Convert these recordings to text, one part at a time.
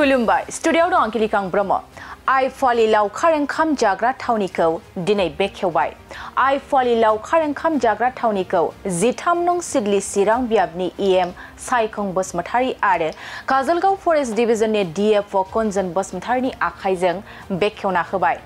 खुलुमबाय स्टुडियोआव दं आंकिलिकां ब्रह्म आइफवालि लावखार ओंखाम जाग्रा थावनिखौ दिनै बेखेवबाय आइफवालि लावखार ओंखाम जाग्रा थावनिखौ 13 नं सिडली चिरां बियाबनि इएम साइखं बसुमतारी आरो काजलगाव फरेस्ट डिभिजननि डिएफअ कन्जन बसुमतारीनि आखाइजों बेखेवना होबाय।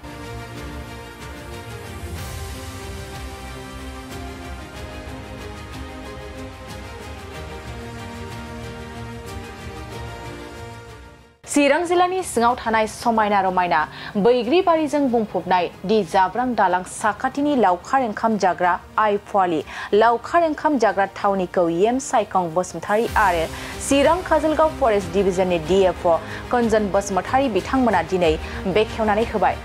चिरां जिल्लानि सिङाव थानाय समायना रमायना बैग्रिबारिजों बुंफबनाय दि जाब्रां दालां साखाथिनि लावखार ओंखाम जाग्रा आइफवालि लावखार ओंखाम जाग्रा थावनिखौ इएम साइखं बसुमतारी आरो चिरां काजलगाव फरेस्ट डिभिजननि डिएफअ कन्जन बसुमतारी बिथांमोना दिनै बेखेवनानै होबाय।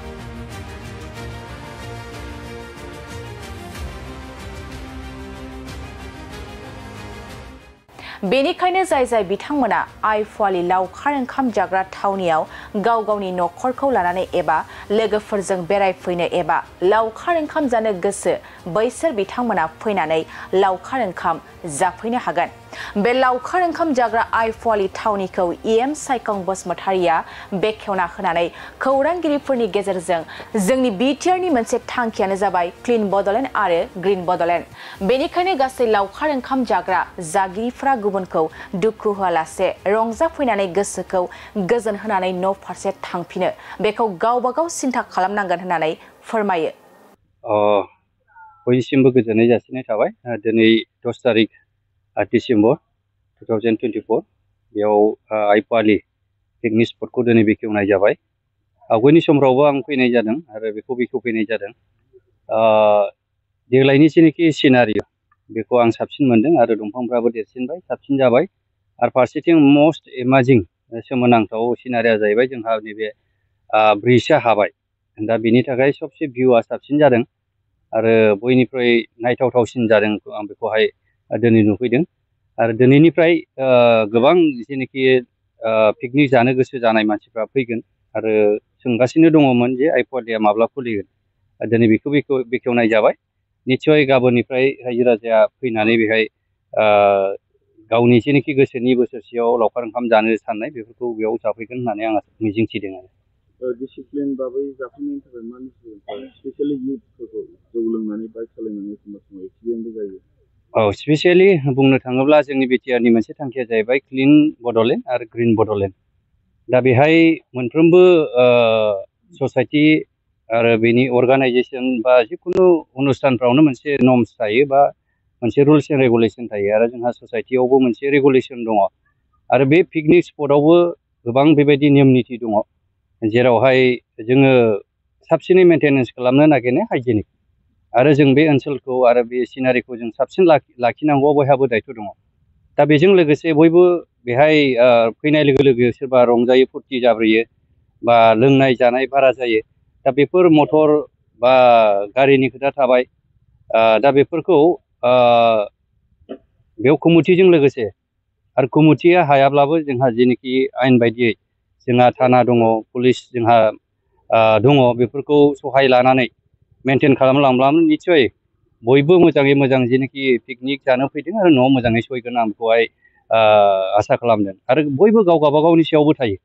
बेनिखायनो जाय बिथांमोना आइफवालि लावखार ओंखाम जाग्रा थावनियाव गाव गावनि नखरखौ लानानै एबा लोगोफोरजों बेरायफैनो एबा लावखार ओंखाम जानो गोसो बैसोर बिथांमोना फैनानै लावखार ओंखाम जाफैनो हागोन। बे लावखार ओंखाम जाग्रा आइफवालि थावनिखौ इएम साइखं बसुमतारीया बेखेवना होनानै खौरांगिरिफोरनि गेजेरजों जोंनि बिटिआरनि मोनसे थांखियानो जाबाय क्लीन बडलेण्ड आरो ग्रीन बडलेण्ड। बेनिखायनो गासै लावखार ओंखाम जाग्रा जागिरिफोरा गुबुनखौ दुखु होआलासे रंजाफैनानै गोसोखौ गोजोन होनानै न' फारसे थांफिनो बेखौ गावबा गाव सिन्था खालामनांगोन होननानै फोरमायो। बयनिसिमबो गोजोननाय जासिनाय थाबाय। दिनै 10 तारिख डिसेम्बर 2024 बेयाव आइफवालि पिकनिक स्पटखौ दिनै बेखेवनाय जाबाय। आवगायनि समफ्रावबो आं फैनाय जादों आरो बेखौ बेखेवफैनाय जादों। देग्लायनि जेनाखि सिनारि बेखौ आं साबसिन मोनदों आरो दंफांफ्राबो देरसिनबाय साबसिन जाबाय आरो फारसेथिं मस्ट एमाजिं सोमोनांथाव सिनारिया जाहैबाय जोंहा नैबे ब्रिजआ हाबाय। दा बेनि थाखाय सबसे भिउआ साबसिन जादों आरो बयनिख्रुइ नायथावथावसिन जादों आं बेखौहाय दिनै नुफैदों आरो दिनैनिफ्राय गोबां जेनाखि पिकनिक जानो गोसो जानाय मानसिफ्रा फैगोन आरो सोंगासिनो दङमोन जे आइफवालिया माब्ला खुलिगोन। दिनै बेखौ बेखेवनाय जाबाय। निस्सय गाबोननिफ्राय रायजो राजाया फैनानै बेहाय गावनि जेनाखि गोसोनि बोसोरसेयाव लावखार ओंखाम जानो साननाय बेफोरखौ बेयाव जाफैगोन होननानै आं मिजिंथिदों आरो। डिसिप्लिन बाबै जाफैनायनि थाखाय मा स्पेसियेलि इयुथफोरखौ जौ लोंनानै बाइक सालायनानै समाव एक्सिडेन्टबो जायो। स्पेसियेलि बुंनो थाङोब्ला जोंनि बिटिआरनि मोनसे थांखिया जाहैबाय क्लीन बडलेण्ड आरो ग्रीन बडलेण्ड। दा बेहाय मोनफ्रोमबो ससाइटि आरो बेनि अर्गानाइजेसन बा जिखुनु अनुस्थानफ्रावनो मोनसे नर्म्स थायो बा मोनसे रुल्स एन्ड रेगुलेसन थायो आरो जोंहा ससाइटियावबो मोनसे रेगुलेसन दङ आरो बे पिकनिक स्पटआवबो गोबां बेबायदि नियम निथि दङ जेरावहाय जोङो साबसिनै मेनटेनेन्स खालामनो नागिरनाय हाइजेनिक आरो जों बे ओनसोलखौ आरो बे सिनारिखौ जों साबसिन लाखिनांगौ बयहाबो दायथ' दङ। दा बेजों लोगोसे बयबो बेहाय फैनाय लोगो लोगो सोरबा रंजायो फुरथि जाब्रोयो बा लोंनाय जानाय बारा जायो। दा बेफोर मटर बा गारिनि खोथा थाबाय। दा बेफोरखौ बेयाव कमिटिजों लोगोसे आरो कमिटिया हायाब्लाबो जोंहा जेनाखि आयेन बायदियै जोंहा थाना दङ पुलिस जोंहा दङ बेफोरखौ सहाय लानानै मेनटेन खालामलांब्लानो निस्सय बयबो मोजाङै मोजां जेनाखि पिकनिक जानो फैदों आरो न'आव मोजाङै सहैगोन आं बेखौहाय आसा खालामदों आरो बयबो गाव गावबागावनि सायावबो थायो।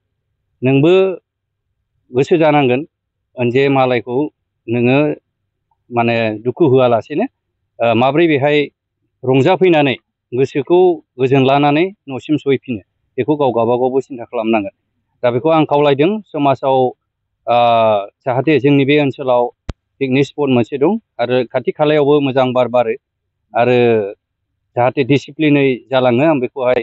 नोंबो गोसो जानांगोन जे मालायखौ नोङो माने दुखु होआलासेनो माब्रै बेहाय रंजाफैनानै गोसोखौ गोजोन लानानै न'सिम सहैफिनो बेखौ गाव गावबागावबो सिन्था खालामनांगोन। दा बेखौ आं खावलायदों समाजाव जाहाथे जोंनि बे ओनसोलाव पिकनिक स्पट मोनसे दं आरो खाथि खालायावबो मोजां बार बारो आरो जाहाथे डिसिप्लिनै जालाङो आं बेखौहाय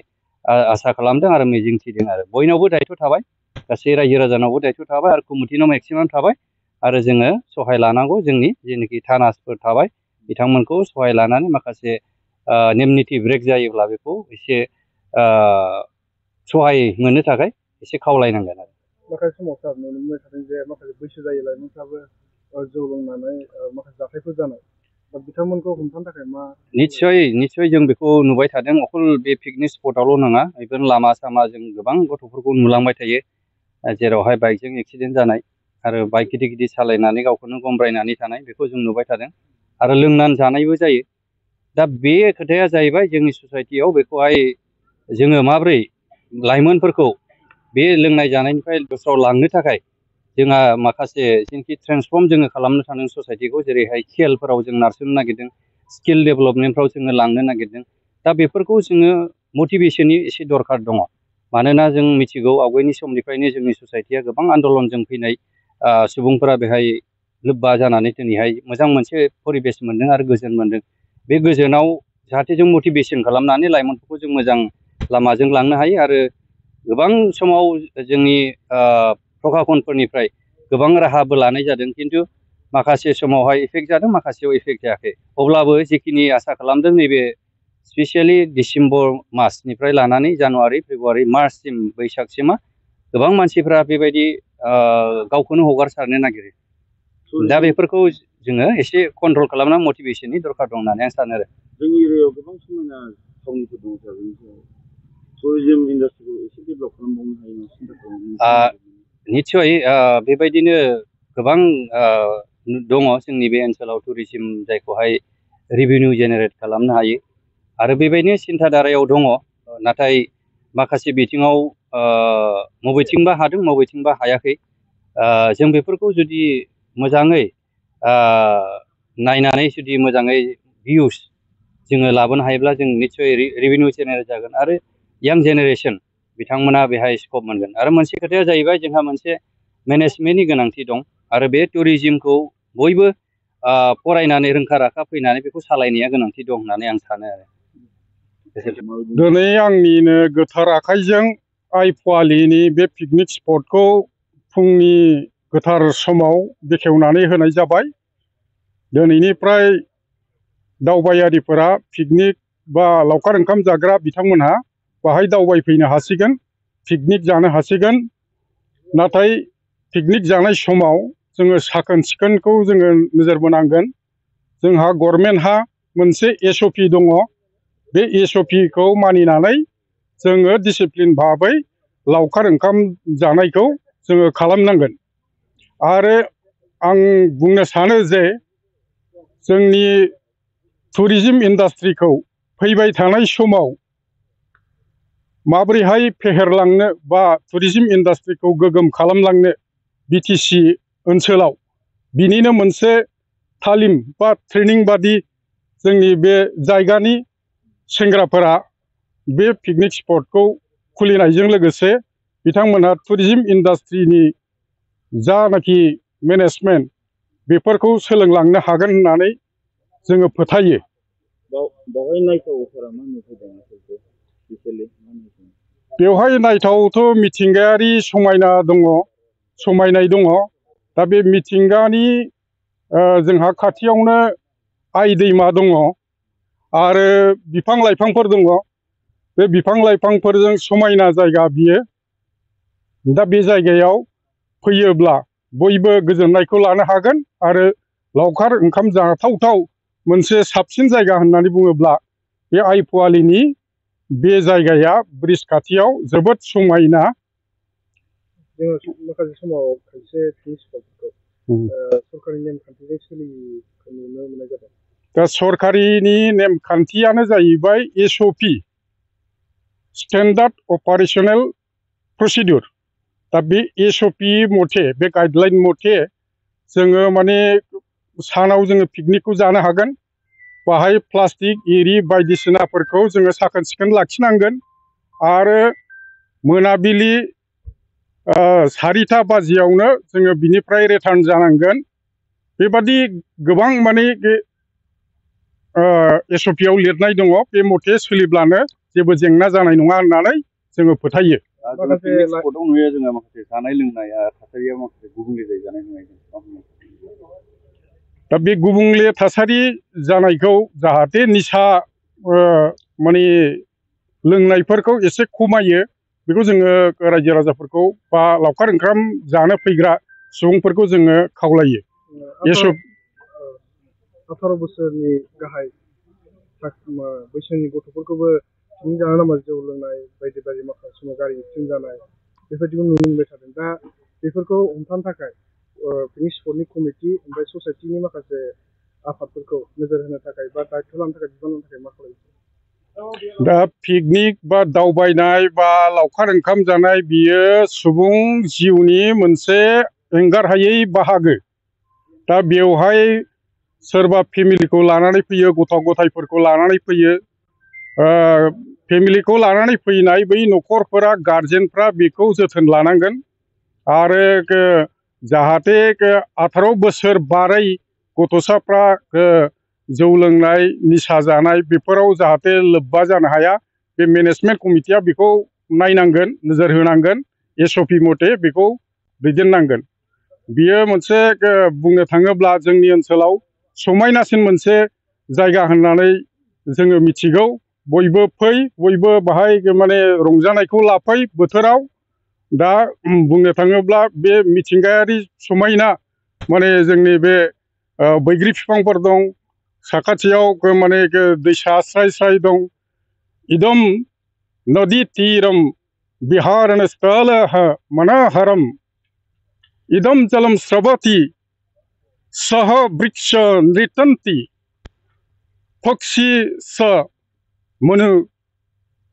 आसा खालामदों आरो मिजिंथिदों आरो बयनावबो दायथ' थाबाय गासै रायजो राजानावबो दायथ' थाबाय आरो कमिटिनाव मेक्सिमाम थाबाय आरो जोङो सहाय लानांगौ जोंनि जेनाखि थानासफोर थाबाय बिथांमोनखौ सहाय लानानै माखासे नेम निथि ब्रेक जायोब्ला बेखौ एसे सहाय मोननो थाखाय एसे खावलायनांगोन आरो। माखासे समाव सार नुनो मोनबाय थादों जे माखासे बैसो जायै लाइमोनफ्राबो जौ लोंनानै माखासे जाथायफोर जानाय दा बिथांमोनखौ हमथानो थाखाय मा निस्सय जों बेखौ नुबाय थादों अकल बे पिकनिक स्पटआवल' नङा इभेन लामा सामा जों गोबां गथ'फोरखौ नुलांबाय थायो जेरावहाय बाइकजों एक्सिडेन्ट जानाय आरो बाइक गिदिर गिदिर सालायनानै गावखौनो गमब्रायनानै थानाय बेखौ जों नुबाय थादों आरो लोंनानै जानायबो जायो। दा बे खोथाया जाहैबाय जोंनि ससाइटियाव बेखौहाय जोङो माब्रै लाइमोनफोरखौ बे लोंनाय जानायनिफ्राय दस्रायाव लांनो थाखाय जोंहा माखासे जेनाखि ट्रेन्सफर्म जोङो खालामनो सानदों ससाइटिखौ, जेरैहाय खेलफोराव जों नारसोमनो नागिरदों, स्किल डेभेलपमेन्टफ्राव जोङो लांनो नागिरदों। दा बेफोरखौ जोङो मटिभेसननि एसे दरखार दङ। मानोना जों मिथिगौ आवगायनि समनिफ्रायनो जोंनि ससाइटिया गोबां आन्दलनजों फैनाय सुबुंफोरा बेहाय लोब्बा जानानै दिनैहाय मोजां मोनसे परिबेस मोनदों आरो गोजोन मोनदों। बे गोजोनाव जाहाथे जों मटिभेसन खालामनानै लाइमोनफोरखौ जों मोजां लामाजों लांनो हायो आरो गोबां समाव जोंनि प्रखाखनफोरनिफ्राय गोबां राहाबो लानाय जादों, खिन्थु माखासे समावहाय इफेक्ट जादों, माखासेयाव इफेक्ट जायाखै। अब्लाबो जिखिनि आसा खालामदों नैबे स्पेसियेलि डिसेम्बर मासनिफ्राय लानानै जानुवारि, फेब्रुवारि, मार्चसिम, बैसागसिमा गोबां मानसिफ्रा बेबायदि गावखौनो हगारसारनो नागिरो। दा बेफोरखौ जोङो एसे कन्ट्रल खालामना मटिभेसननि दरखार दं होननानै आं सानो आरो। जोंनि एरियायाव गोबां समायना थावनिफोर दं सार, टुरिजिम इन्डास्ट्रिखौ एसे डेभेलप खालामबावनो हायो सिन्था खालामो। निस्सय बेबायदिनो गोबां दङ जोंनि बे ओनसोलाव टुरिजिम जायखौहाय रेभिनिउ जेनेरेट खालामनो हायो आरो बेबायदिनो सिन्थाधारायाव दङ। नाथाय माखासे बिथिङाव बबेथिंबा हादों बबेथिंबा हायाखै। जों बेफोरखौ जुदि मोजाङै नायनानै जुदि मोजाङै भिउस जोङो लाबोनो हायोब्ला जों निस्सय रेभिनिउ जेनेरेट जागोन आरो यां जेनेरेसन बिथांमोना बेहाय स्कप मोनगोन। आरो मोनसे खोथाया जाहैबाय जोंहा मोनसे मेनेजमेन्टनि गोनांथि दं आरो बे टुरिजिमखौ बयबो फरायनानै रोंखा राखा फैनानै बेखौ सालायनाया गोनांथि दं होननानै आं सानो आरो। दिनै आंनिनो गोथार आखाइजों आइ फवालिनि बे पिकनिक स्पटखौ फुंनि गोथार समाव बेखेवनानै होनाय जाबाय। दिनैनिफ्राय दावबायारिफोरा पिकनिक बा लावखार ओंखाम जाग्रा बिथांमोनहा बाहाय दावबायफैनो हासिगोन, पिकनिक जानो हासिगोन। नाथाय पिकनिक जानाय समाव जोङो साखोन सिखोनखौ जोङो नोजोर बोनांगोन। जोंहा गभर्नमेन्टहा मोनसे SOP दङ। बे SOPखौ मानिनानै जोङो डिसिप्लिन भाबै लावखार ओंखाम जानायखौ जोङो खालामनांगोन। आरो आं बुंनो सानो जे जोंनि टुरिजिम इन्डास्ट्रिखौ फैबाय थानाय समाव माबोरैहाय फेहेरलांनो बा टुरिजिम इन्डास्ट्रिखौ गोगोम खालामलांनो BTC ओनसोलाव बिनिनो मोनसे तालिम बा ट्रेनिं बादि जोंनि बे जायगानि सेंग्राफोरा बे पिकनिक स्पटखौ खुलिनायजों लोगोसे बिथांमोनहा टुरिजिम इन्डास्ट्रिनि जानाखि मेनेजमेन्ट बेफोरखौ सोलोंलांनो हागोन होननानै जोङो फोथायो। बेवहाय नायथावफोरा मा नुथाय दं? बेवहाय नायथावथ' मिथिंगायारि समायना दङ, समायनाय दङ। दा बे मिथिंगानि जोंहा खाथियावनो आइ दैमा दङ आरो बिफां लाइफांफोर दङ। बे बिफां लाइफांफोरजों समायना जायगा बियो। दा बे जायगायाव फैयोब्ला बयबो गोजोननायखौ लानो हागोन आरो लावखार ओंखाम जाथावथाव मोनसे साबसिन जायगा होननानै बुङोब्ला बे आइ फवालिनि बे जायगाया ब्रिज खाथियाव जोबोद समायना। जोङो माखासे समाव खायसे पिकनिक स्पटफोरखौ सरकारि नेमखान्थिजों सोलियैखौ नुनो मोननाय जादों। दा सरकारिनि नेमखान्थियानो जाहैबाय SOP, स्टेन्डार्ड अपारेशनेल प्रसिडिउर। दा बे SOP मथे, बे गाइडलाइन मथे जोङो माने सानाव जोङो पिकनिकखौ जानो हागोन। बाहाय प्लास्टिक एरि बायदिसिनाफोरखौ जोङो साखोन सिखोन लाखिनांगोन आरो मोनाबिलि 4टा बाजियावनो जोङो बिनिफ्राय रिटार्न जानांगोन। बेबादि गोबां माने SOPआव लिरनाय दङ। बे मथे सोलिब्लानो जेबो जेंना जानाय नङा होननानै जोङो फोथायो। माखासे स्पटआव नुयो जोङो माखासे जानाय लोंनाय थासारिया माखासे गुबुंले जायो, जानाय लोंनाय। दा बे गुबुंले थासारि जानायखौ जाहाथे निसा माने लोंनायफोरखौ एसे खमायो, बेखौ जोङो रायजो राजाफोरखौ बा लावखार ओंखाम जानो फैग्रा सुबुंफोरखौ जोङो खावलायो। 18 बोसोरनि गाहाय बैसोनि गथ'फोरखौबो पिकनिक जानाय नामा जौ लोंनाय बायदि बायदि माखासे समाव गारि एक्सिडेन्ट जानाय बेबायदिखौ नुनो मोनबाय थादों। दा बेफोरखौ हमथानो थाखाय पिकनिक स्पटनि कमिटि ओमफ्राय ससाइटिनि माखासे आफादफोरखौ नोजोर होनो थाखाय बा दायथ' लानो थाखाय बिबान लानो थाखाय मा खालामो? दा पिकनिक बा दावबायनाय बा लावखार ओंखाम जानाय बियो सुबुं जिउनि मोनसे एंगारहायै बाहागो। दा बेवहाय सोरबा फेमिलिखौ लानानै फैयो, गथ' गथायफोरखौ लानानै फैयो। फेमिलिखौ लानानै फैनाय बै न'खरफोरा गारजेनफ्रा बेखौ जोथोन लानांगोन आरो जाहाथे 18 बोसोर बारै गथ'साफ्रा जौ लोंनाय निसा जानाय बेफोराव जाहाथे लोब्बा जानो हाया, बे मेनेजमेन्ट कमिटिया बेखौ नायनांगोन, नोजोर होनांगोन, SOP मथे बेखौ दैदेननांगोन। बियो मोनसे बुंनो थाङोब्ला जोंनि ओनसोलाव समायनासिन मोनसे जायगा होननानै जोङो मिथिगौ। बयबो फै, बयबो बाहाय माने रंजानायखौ लाफै बोथोराव। दा बुंनो थाङोब्ला बे मिथिंगायारि समायना माने जोंनि बे बैग्रि बिफांफोर दं, साखाथियाव माने दैसा स्राय स्राय दं। इदम नदी तीरम विहारणस्थलः मनोहरम इदम जलम स्रवति सह वृक्ष नृतन्ति पक्षी स मनु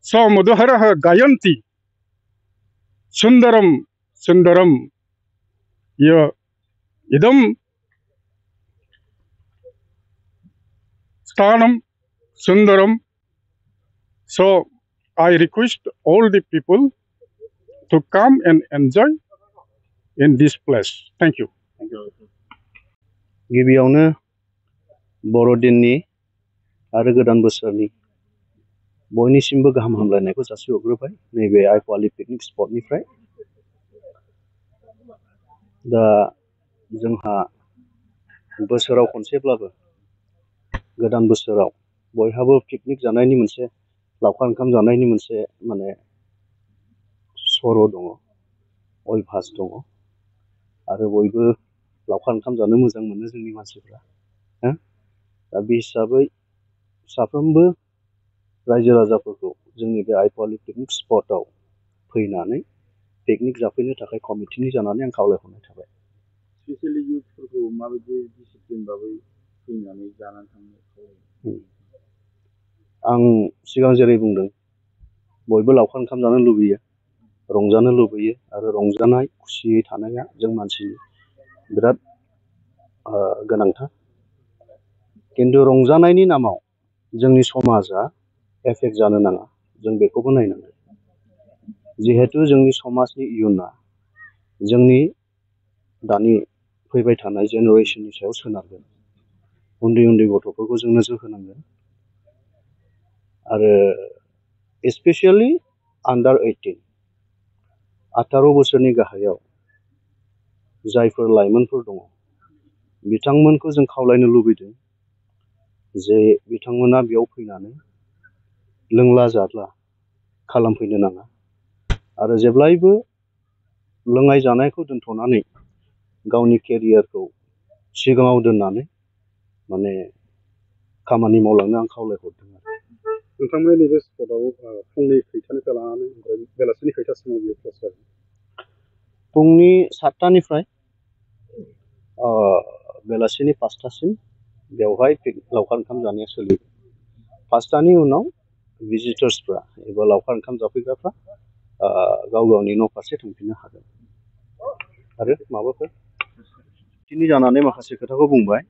स मधुहरः गायन्ति सुंदरम सुंदरम इदम स्थानम sundaram. So I request all the people to come and enjoy in this place. Thank you. गिबियावनो बर'दिननि आरो गोदान बोसोरनि बयनिसिमबो गाहाम हामलायनायखौ जासिहरग्रोबाय नैबे आइफवालि पिकनिक स्पटनिफ्राय। दा जोंहा बोसोराव खनसेब्लाबो गोदान बोसोराव बयहाबो पिकनिक जानायनि मोनसे, लावखार ओंखाम जानायनि मोनसे माने सर' दङ, अयभास दङ आरो बयबो लावखार ओंखाम जानो मोजां मोनो जोंनि मानसिफ्रा। दा बे हिसाबै साफ्रोमबो रायजो राजाफोरखौ जोंनि बे आइफवालि पिकनिक स्पटआव फैनानै पिकनिक जाफैनो थाखाय कमिटिनि जानानै आं खावलायहरनाय थाबाय। स्पेसियेलि इयुथफोरखौ माबायदि डिसिप्लिन बाबै फैनानै जानानै थांनो? आं सिगां जेरै बुंदों, बयबो लावखार ओंखाम जानो लुबैयो, रंजानो लुबैयो आरो रंजानाय खुसियै थानाया जों मानसिनि बिराद गोनांथार। खिन्थु रंजानायनि नामाव जोंनि समाजा एफेक्ट जानो नाङा, जों बेखौबो नायनांगोन। जिहेतु जोंनि समाजनि इयुना जोंनि दानि फैबाय थानाय जेनेरेशननि सायाव सोनारगोन। उन्दै उन्दै गथ'फोरखौ जों नोजोर होनांगोन आरो स्पेसियेलि आन्डार 18, 18 बोसोरनि गाहायाव जायफोर लाइमोनफोर दङ बिथांमोनखौ जों खावलायनो लुबैदों जे बिथांमोना बेयाव फैनानै लोंला जादला खालामफैनो नाङा आरो जेब्लायबो लोंनाय जानायखौ दोनथ'नानै गावनि केरियारखौ सिगाङाव दोननानै माने खामानि मावलांनो आं खावलायहरदों। नोंथांमोननि नैबे स्पटआव फुंनि खैथानिफ्राय लानानै ओमफ्राय बेलासिनि खैथासिमाव बियो क्लास जागोन? फुंनि 7टानिफ्राय बेलासिनि 5टासिम बेवहाय लावखार ओंखाम जानाया सोलियो। 5टानि उनाव भिजिटर्सफ्रा एबा लावखार ओंखाम जाफैग्राफ्रा गाव गावनि न' फारसे थांफिननो हागोन। आरो माबाफोर दिनै जानानै माखासे खोथाखौ बुंबाय,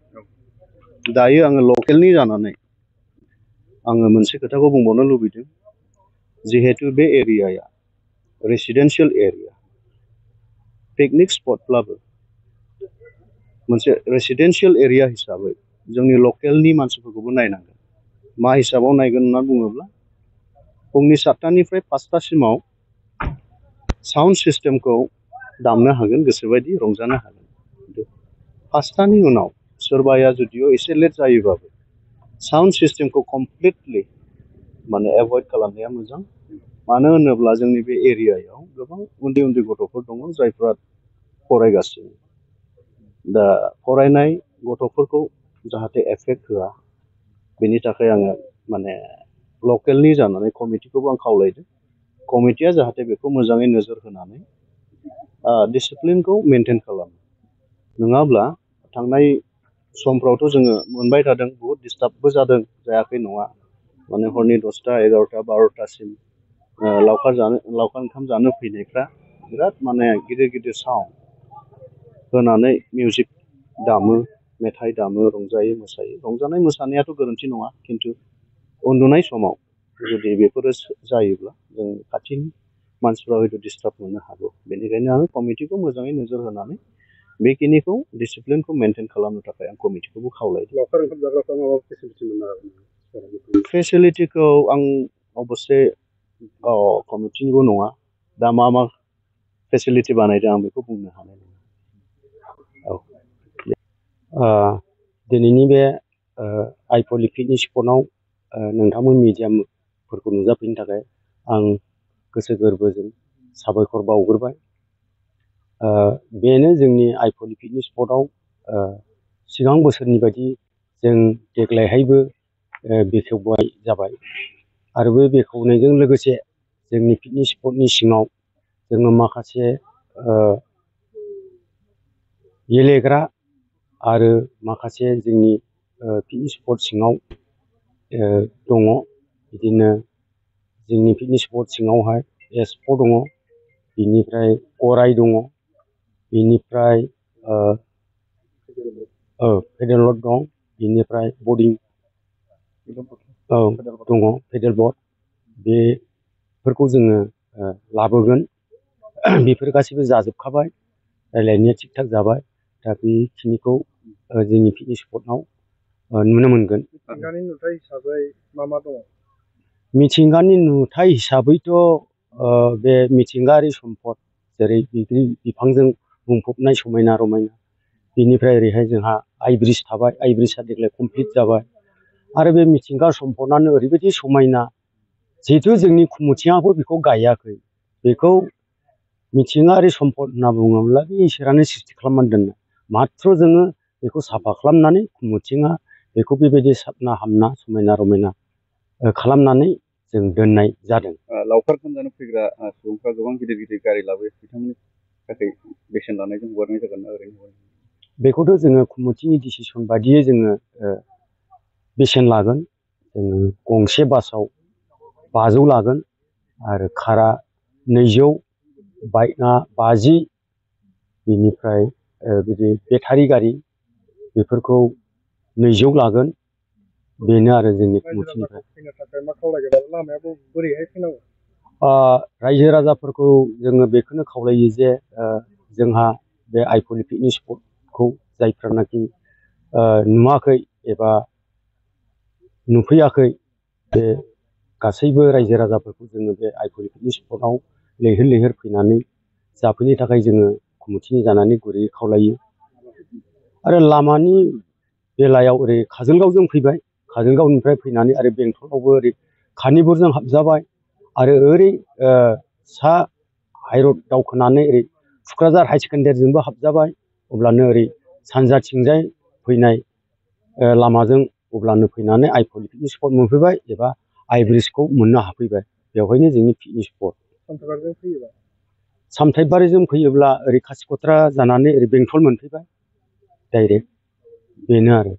दायो आङो लकेलनि जानानै आङो मोनसे खोथाखौ बुंबावनो लुबैदों। जिहेतु बे एरियाया रेसिडेन्सियेल एरिया, पिकनिक स्पटब्लाबो मोनसे रेसिडेन्सियेल एरिया हिसाबै जोंनि लकेलनि मानसिफोरखौबो नायनांगोन। मा हिसाबाव नायगोन होनना बुङोब्ला फुंनि 7टानिफ्राय 5टासिमाव साउन्ड सिस्टेमखौ दामनो हागोन, गोसोबायदि रंजानो हागोन। 5टानि उनाव सोरबाया जुदिअ एसे लेट जायोबाबो साउन्ड सिस्टेमखौ कमप्लिटलि माने एभयड खालामनाया मोजां। मानो होनोब्ला जोंनि बे एरियायाव गोबां उन्दै उन्दै गथ'फोर दङ जायफ्रा फरायगासिनो। दा फरायनाय गथ'फोरखौ जाहाथे एफेक्ट होआ बेनि थाखाय आङो माने लकेलनि जानानै कमिटिखौबो आं खावलायदों। कमिटिया जाहाथे बेखौ मोजाङै नोजोर होनानै डिसिप्लिनखौ मेनटेन खालामो। नङाब्ला थांनाय समफ्रावथ' जोङो मोनबाय थादों, बहुद डिस्टार्बबो जादों, जायाखै नङा। माने हरनि 10टा 11टा 12टासिम लावखार ओंखाम जानो फैनायफ्रा बिराद माने गिदिर गिदिर साउन्ड होनानै मिउजिक दामो मेथाइ दामो रंजायो मोसायो रंजानाय मोसानायाथ' गोरोन्थि नङा खिन्थु उन्दुनाय समाव जुदि बेफोरो जायोब्ला जों खाथिनि मानसिफ्रा हयथ' डिस्टार्ब मोननो हागौ बेनिखायनो आं कमिटिखौ मोजाङै नोजोर होनानै बेखिनिखौ डिसिप्लिनखौ मेनटेन खालामनो थाखाय आं कमिटिखौबो खावलायदों। लावखार ओंखाम जाग्राफ्रा माबा फेसिलिटि मोननो हागोन फेसिलिटिखौ आं अबस्से कमिटिनिबो नङा दा मा फेसिलिटि बानायदों आं बेखौ बुंनो हानाय नङा। दिनैनि बे आइफवालि पिकनिक स्पटआव नोंथांमोन मिडियाफोरखौ नुजाफैनो थाखाय आं गोसो गोरबोजों साबायखर बावग्रोबाय। बेनो जोंनि आइफवालि पिकनिक स्पटआव सिगां बोसोरनि बायदि जों देग्लायहायबो बेखेवबाय जाबाय आरो बे बेखेवनायजों लोगोसे जोंनि पिकनिक स्पटनि सिङाव जोङो माखासे गेलेग्रा आरो माखासे जोंनि पिकनिक स्पट सिङाव दङ बिदिनो जोंनि पिकनिक स्पट सिङावहाय एसप' दङ बिनिफ्राय गराय दङ बिनिफ्राय पेडेल बट दं बिनिफ्राय बर्डिं दङ पेडेल बट बेफोरखौ जोङो लाबोगोन बेफोर गासैबो जाजोबखाबाय रायलायनाया थिग थाक जाबाय दा बेखिनिखौ जोंनि पिकनिक स्पटआव नुनो मोनगोन। मिथिंगानि नुथाय हिसाबै मा दङ? मिथिंगानि नुथाय हिसाबैथ' बे मिथिंगायारि सम्पद जेरै बिफांजों बुंफबनाय समायना रमायना बेनिफ्राय ओरैहाय जोंहा आइ ब्रिज थाबाय आइ ब्रिजआ देग्लाय कमप्लिट जाबाय आरो बे मिथिंगा सम्पदआनो ओरैबायदि समायना जिहेथु जोंनि खुमुथियाबो बेखौ गायाखै बेखौ मिथिंगायारि सम्पद होनना बुङोब्ला बे इसोरानो सृष्टि खालामनानै दोननाय माथ्र' जोङो बेखौ साफा खालामनानै खुमुथिया बेखौ बेबायदि साबना हामना समायना रमायना खालामनानै जों दोननाय जादों। लावखार ओंखाम जानो फैग्रा सुबुंफ्रा गोबां गिदिर गिदिर गारि लाबोयो बिथांमोननि थाखाय बेसेन लानायजों हगारनाय जागोन ना ओरैनो? बेखौथ' जोङो कमिटिनि डिसिसन बायदियै जोङो बेसेन लागोन जोङो गंसे बासाव 500 लागोन आरो कारा 200 बाइकआ 50 बेनिफ्राय बिदि बेटारि गारि बेफोरखौ 200 लागोन बेनो आरो जोंनि कमिटिनिफ्राय। रायजो राजाफोरखौ जोङो बेखौनो खावलायो जे जोंहा बे आइफवालि पिकनिक स्पटखौ जायफ्रानाखि नुवाखै एबा नुफैयाखै बे गासैबो रायजो राजाफोरखौ जोङो बे आइफवालि पिकनिक स्पटआव लैहोर लैहोर फैनानै जाफैनो थाखाय जोङो कमिटिनि जानानै गुरैयै खावलायो। आरो लामानि बेलायाव ओरै काजलगावजों फैबाय काजलगावनिफ्राय फैनानै आरो बेंटलावबो ओरै खानिपुरजों हाबजाबाय आरो ओरै सा हाइरड दावखोनानै ओरै थुक्राझार हाई सेकेन्डारिजोंबो हाबजाबाय अब्लानो ओरै सानजाथिंजाय फैनाय लामाजों अब्लानो फैनानै आइफवालि पिकनिक स्पट मोनफैबाय एबा आइ ब्रिजखौ मोननो हाफैबाय बेवहायनो जोंनि पिकनिक स्पट। सामथाइबारिजों फैयोब्ला ओरै खासिक'त्रा जानानै ओरै बेंटल मोनफैबाय डाइरेक्ट बेनो आरो।